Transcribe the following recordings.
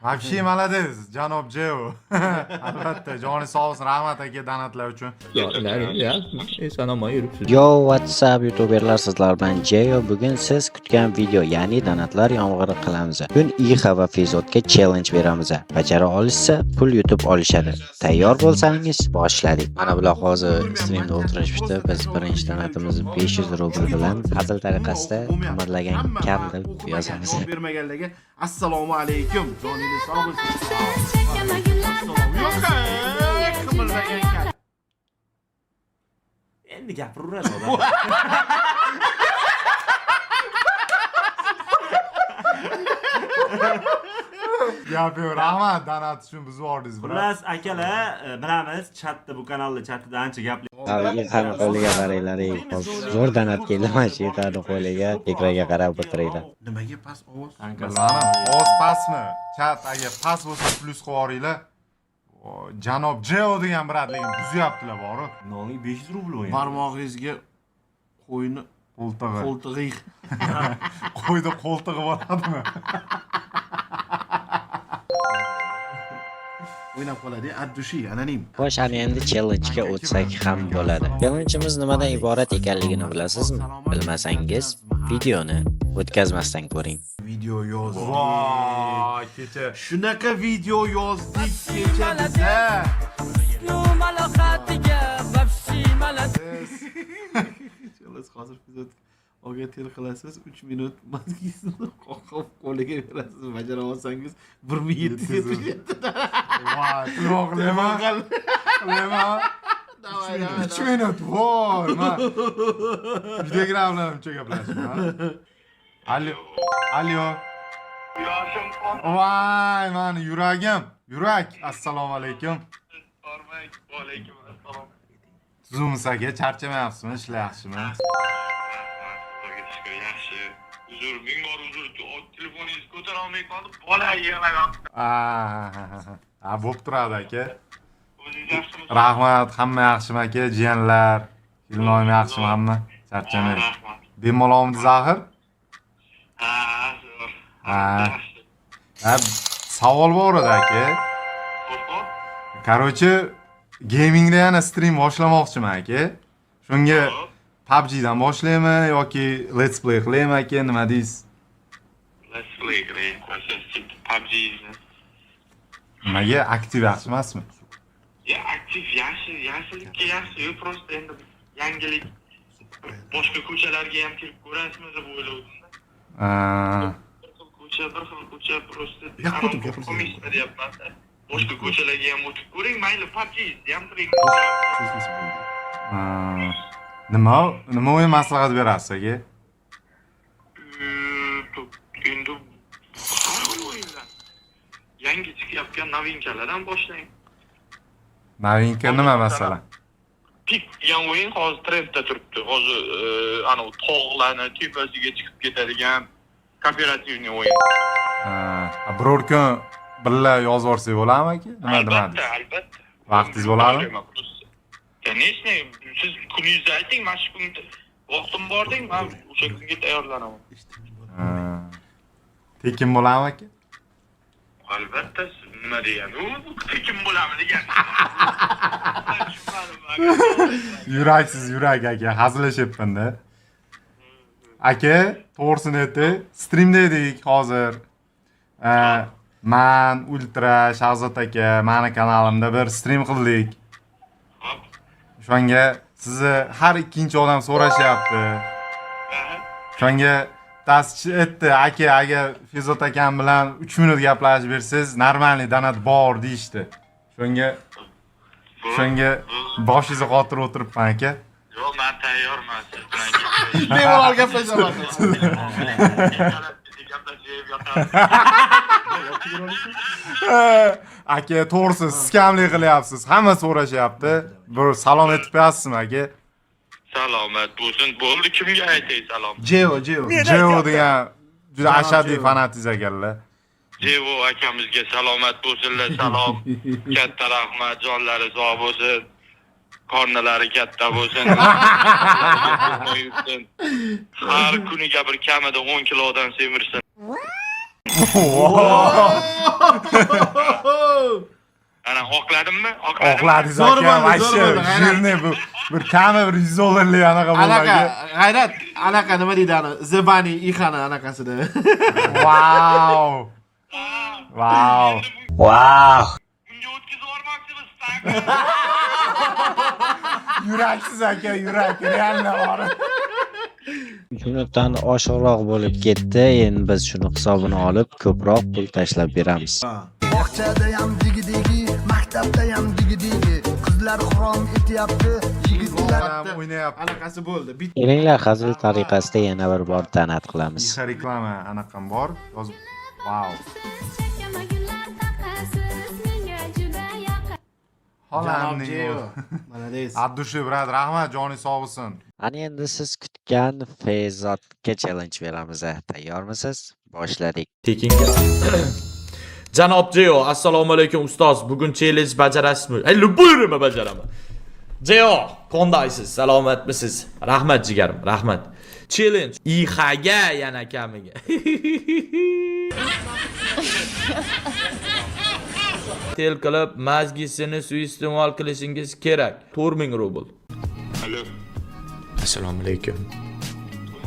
Вообще молодец, janob Jeo. Albatta, joni sog' bo'lsin, rahmat aka donatlar uchun. Eson omon yuribsiz. Yo, what's up, youtuberlar, sizlar bilan Jeo. Bugun siz kutgan video, ya'ni donatlar yomg'iri qilamiz. Bugun Ixa va Fezotga challenge beramiz. Bajara olishsa, pul yutib olishadi. Tayyor bo'lsangiz, boshladik. Mana bular hozir streamda o'tirishibdi. Biz birinchi donatimizni 500 rubl bilan hazil tariqasida qimirlagan kam deb yozamiz. Javob bermaganlarga assalomu alaykum. Joningiz sog' bo'lsin. Yo'q, qimirlagan kal. Endi gapiraveradi odam. Gap yo'q, rahmat donat uchun buzib yubordingiz, brat. Xullas akalar, bilamiz, chatda bu kanalda chatida ancha gaplar Abi Ixani qo'liga qaranglar, ey. Zo'r donat keldi mana shu Ixani qo'liga. Ekranga qarab o'tiringlar. Nimaga past ovoz? Bilmadim, ovoz pastmi? Chat agar past bo'lsa plyus qilib yuboringlar. O, Janob Jeo degan brat lekin buzyaptilar borib. Nonning 500 rubl o'yin. Barmog'ingizga qo'yni Qo'ltig'i. qo'ltig'i Qo'yda qo'ltig'i bo'ladimi? o'ynab qoladi. От души, anonim. Xo'sh, ana endi challenge'ga o'tsak ham bo'ladi. Challenge'imiz nimadan iborat ekanligini bilasizmi? Bilmasangiz, videoni o'tkazmasdan ko'ring. Video yozdik. Voy, kecha Shunaqa video yozdik kecha biza. Xullas, hozir biz olga tel qilasiz, 3 minut maskasini qoqib qo'liga berasiz, bajara olsangiz 1777. Voy, telefon qilayman. Qilayman. Давай, давай. 3 minut. Voy, man. Videogram bilan uncha gaplashman. Alo. Alo. Voy, mani yuragim. Yurak. Assalomu alaykum. Alaykum assalom. Tuzukmisiz aka? Charchamayapsizmi? Ishlar yaxshimi? Xudoga shukur, yaxshi. Uzr, ming bor uzr. Telefoningizni ko'tara olmay qoldim. Bola yig'layapti. Ha, bo'lib turadi aka. O'zingiz yaxshimisiz? Rahmat, hamma yaxshimi aka? Jiyanlar, kelinoyim yaxshimi hamma? Charchamang. Rahmat. Bemalolmidingiz axir? Ha, zo'r. Ha. Yaxshi. Ha, savol bor edi aka. Xo'p, xo'p. Короче, gamingda yana stream boshlamoqchiman aka. Shunga Xo'p. PUBG'dan boshlaymi yoki Let's Play qilaymi aka, nima deysiz? Let's play qiling. Qo'yasiz PUBG'ni. Nimaga aktiv yaxshi emasmi? Ya, aktiv yaxshi, yaxshilikka yaxshi. Yo'q, просто endi yangilik boshqa ko'chalarga ham kirib ko'rasizmi deb o'ylavdim-da. Bir xil ko'cha, bir xil ko'cha, просто Yo'q, o'tib gapirsin. qolmaysizmi deyapman-da. Boshqa ko'chalarga ham o'tib ko'ring, mayli PUBG'ni ham qiling. Nima o'yin maslahat berasiz aka? Endi har xil o'yinlar. Yangi chiqayotgan новинка lardan boshlang. Новинка nima masalan? Pik degan o'yin hozir trendda turibdi. Hozir anavi tog'larni tepasiga chiqib ketadigan кооперативный o'yin. Biror kun birga yozib yuborsak bo'ladimi aka? Nima nima Albatta, deysiz? albatta. Vaqtingiz bo'ladimi? Конечно, siz kuningizni ayting, mana shu kunda vaqtim bor deng, men o'sha kunga tayyorlanaman. Ha. Tekin bo'ladimi aka? Albatta, nima degani? U tekin bo'ladimi degan. Tushunmadim, aka. Yuraksiz yurak aka, hazillashyapman-da. Aka, to'g'risini aytay, streamda edik hozir. Man, Ultra, Shahzod aka, mani kanalimda bir stream qildik. Hop. O'shanga sizni har ikkinchi odam so'rashyapti. Aha. O'shanga bittasi aytdi, aka, agar Fezot akam bilan 3 minut gaplashib bersangiz, нормальный donat bor deyishdi. O'shanga boshingizni qotirib o'tiribman aka. Yo'q, men tayyorman siz bilan Bemalol gaplashaman. Gaplashib yotamiz. Aka, to'g'risi siz kamlik qilyapsiz. Hamma so'rashyapti. Bir salom aytib qo'yasizmi aka? Salomat bo'lsin. Bo'ldi, kimga aytay salom? Jeo, Jeo. Jeo degan juda Janob ashaddiy Jeo. fanatingiz ekanlar. Jevo akamizga salomat bo'lsinlar, salom. Katta rahmat, jonlari sog' bo'lsin. Qornilari katta bo'lsin. Yursin. Har kuniga bir kamida 10 kilodan semirsin. Ana oqladimmi? Oqladim. Oqladingiz Zo'r aka, bo'ldi, zo'r вообще bo'ldi, G'ayrat. жирный bu. Bir kami bir 100 dollarlik anaqa bo'ldi Anaqa aka. G'ayrat, anaqa nima deydi ani? Zebani Ixani anaqasida. Vau. Vau. Wow! Bunga o'tkazib yubormoqchimiz. Yuraksiz aka, yurak, реально bor. 3 minutdan oshiqroq bo'lib ketdi. Endi biz shuni hisobini olib, ko'proq pul tashlab beramiz. Bog'chadayam digi-digi, maktabdayam digi-digi. Qizlar xirom etyapti, yigitlar Odam o'ynayapti. Anaqasi bo'ldi. Bitta Kelinglar, hazil tariqasida yana bir bor donat qilamiz. Ixa reklama anaqam bor. Yozib, vau. Janob Xolamning Jeo. o'zi. Молодец. От души, брат, rahmat, joning sog' bo'lsin. Ana endi siz kutgan Fezotga challenge beramiz. Tayyormisiz? Boshladik. Tekinga. Janob Jeo, assalomu alaykum ustoz. Bugun challenge bajarasizmi? Ey, любой bajaraman. Jeo, qandaysiz? Salomatmisiz? Rahmat jigarim, rahmat. Challenge IHga yana kamiga. Tel qilib mazgisini suiiste'mol qilishingiz kerak. 4000 rubl. Alo. Assalomu alaykum.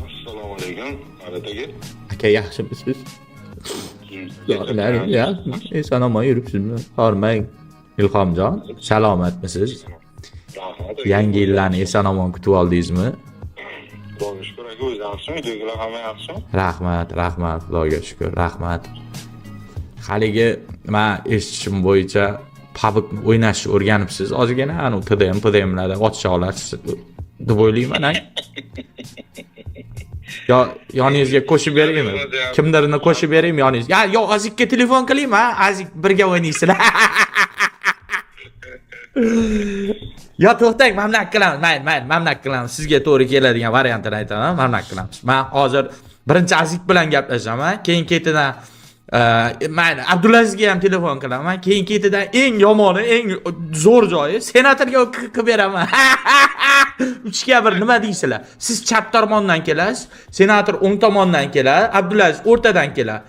Assalomu alaykum. G'ayrat aka. Aka, yaxshimisiz? Ya, eson omon yuribsizmi? Hormang. Ilhomjon, salomatmisiz? Rahmat. Yangi yillarni eson omon kutib oldingizmi? Xudoga shukur aka, o'zi yaxshimi? Uydagilar hamma yaxshimi? Rahmat, rahmat, Xudoga shukur, rahmat. Haligi men eshitishim bo'yicha PUBG o'ynashni o'rganibsiz. Ozgina anu TDM, PDMlarda otisha olasiz deb o'ylayman, a? Yo, yoningizga qo'shib beraymi? Kimdirini qo'shib beraymi yoningizga? Ha, yo, Azikka telefon qilaymi, ha? Azik birga o'ynaysizlar. Yo, to'xtang, mana bunaqa qilamiz. Mayli, mayli, mana bunaqa qilamiz. Sizga to'g'ri keladigan variantini aytaman, mana bunaqa qilamiz. Men hozir birinchi Azik bilan gaplashaman, keyin ketidan mayli, Abdulazizga ham telefon qilaman, keyin ketidan eng yomoni, eng zo'r joyi senatorga qilib beraman. 3ga 1 nima deysizlar? Siz chap tomondan kelasiz, senator o'ng tomondan keladi, Abdulaziz o'rtadan keladi.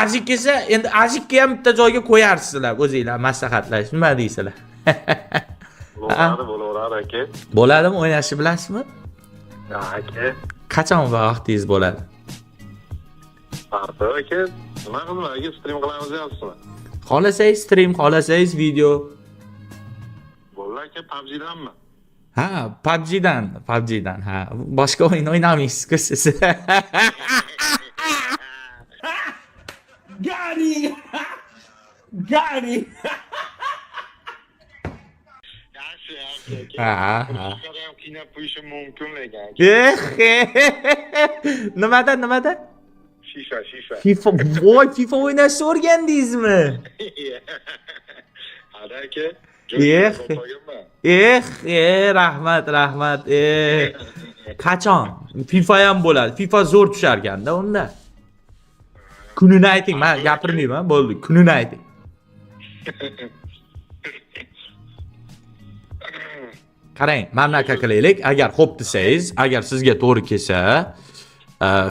Azik esa endi Azikka ham bitta joyga qo'yarsizlar o'zinglar maslahatlashib. Nima deysizlar? Bo'laveradi, bo'laveradi aka. Bo'ladimi, o'ynashni bilasizmi? Ha, aka. Qachon vaqtingiz bo'ladi? Farqi aka. Nima qilma aka, stream qilamiz deyapsizmi? Xohlasangiz stream, xohlasangiz video. Bo'ldi aka, PUBG'danmi? Ha, PUBG'dan, PUBG'dan, ha. Boshqa o'yin o'ynamaysiz-ku siz. Gari! Gari! Yaxshi, yaxshi aka. Ha, ha. Ham qiynab qo'yishim mumkin lekin aka. Eh, nimada, nimada? FIFA, FIFA. FIFA, voy, FIFA o'ynashni o'rgandingizmi? Hadi aka. Eh. Eh, rahmat, rahmat. Qachon? FIFA ham bo'ladi. FIFA zo'r tushar ekanda unda. Kunini ayting, men gapirmayman, bo'ldi. Kunini ayting. Qarang, mana bunaqa qilaylik. Agar xo'p desangiz, agar sizga to'g'ri kelsa,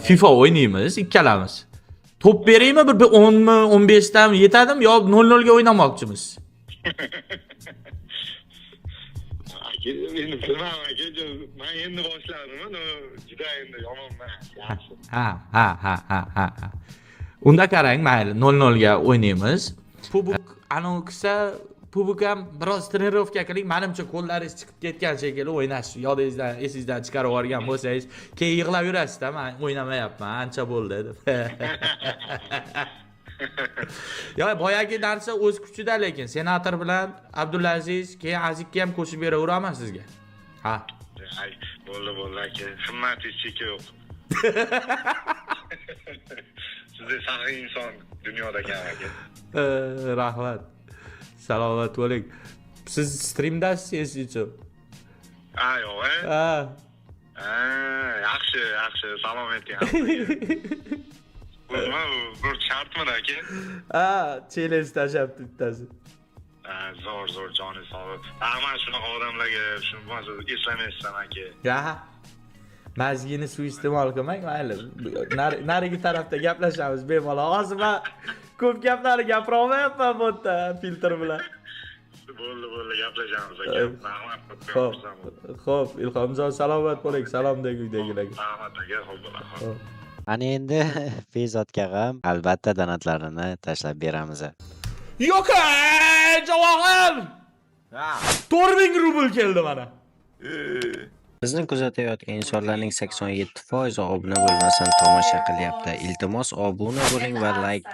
FIFA o'ynaymiz ikkalamiz. To'p beraymi bir 10 mi, 15 tami yetadimi yo 0-0 ga o'ynamoqchimiz? Aka, endi bilmadim aka, men endi boshladim, juda endi yomonman. Yaxshi. Ha, ha, ha, ha, ha. Unda qarang, mayli, 0-0 ga o'ynaymiz. PUBG anavi qilsa, PUBG ham biroz trenirovka qiling. Menimcha qo'llaringiz chiqib ketgan shekilli o'ynash yodingizdan, esingizdan chiqarib yuborgan bo'lsangiz, keyin yig'lab yurasiz-da, men o'ynamayapman, ancha bo'ldi deb. Yo, boyagi narsa o'z kuchida, lekin senator bilan Abdulaziz, keyin Azikka ham qo'shib beraveraman sizga. Ha. Ay, bo'ldi, bo'ldi aka. Himmatingiz cheki yo'q. Sizdek saxiy inson dunyoda kam aka. Rahmat. Salomat bo'ling. Siz streamdasiz esingchi? Ha, yo'q, e? Ha. Ha, yaxshi, yaxshi. Salom ayting. Nima bu bir shartmidi aka? Ha, challenge tashlabdi bittasi. Ha, zo'r, zo'r, joni sog'. Rahmat shunaqa odamlarga, shuni bo'lmasa eslamaysan aka. Ya. Мозги ni suiiste'mol qilmang, mayli. Narigi tarafda gaplashamiz bemalol. Hozir man ko'p gaplarni gapira olmayapman bu yerda filtr bilan. Bo'ldi, bo'ldi, gaplashamiz, aka. Rahmat. Xo'p, xo'p, Ilhomjon, salomat bo'ling. Salom deng uydagilarga. Rahmat, aka, xo'p, bo'ladi. Xo'p. Ana endi Fezotga ham albatta donatlarini tashlab beramiz. Yo'q, ey, Javohir! 4000 rubl keldi mana. Bizni kuzatayotgan insonlarning 87% obuna bo'lmasdan tomosha qilyapti. Iltimos, obuna bo'ling va layk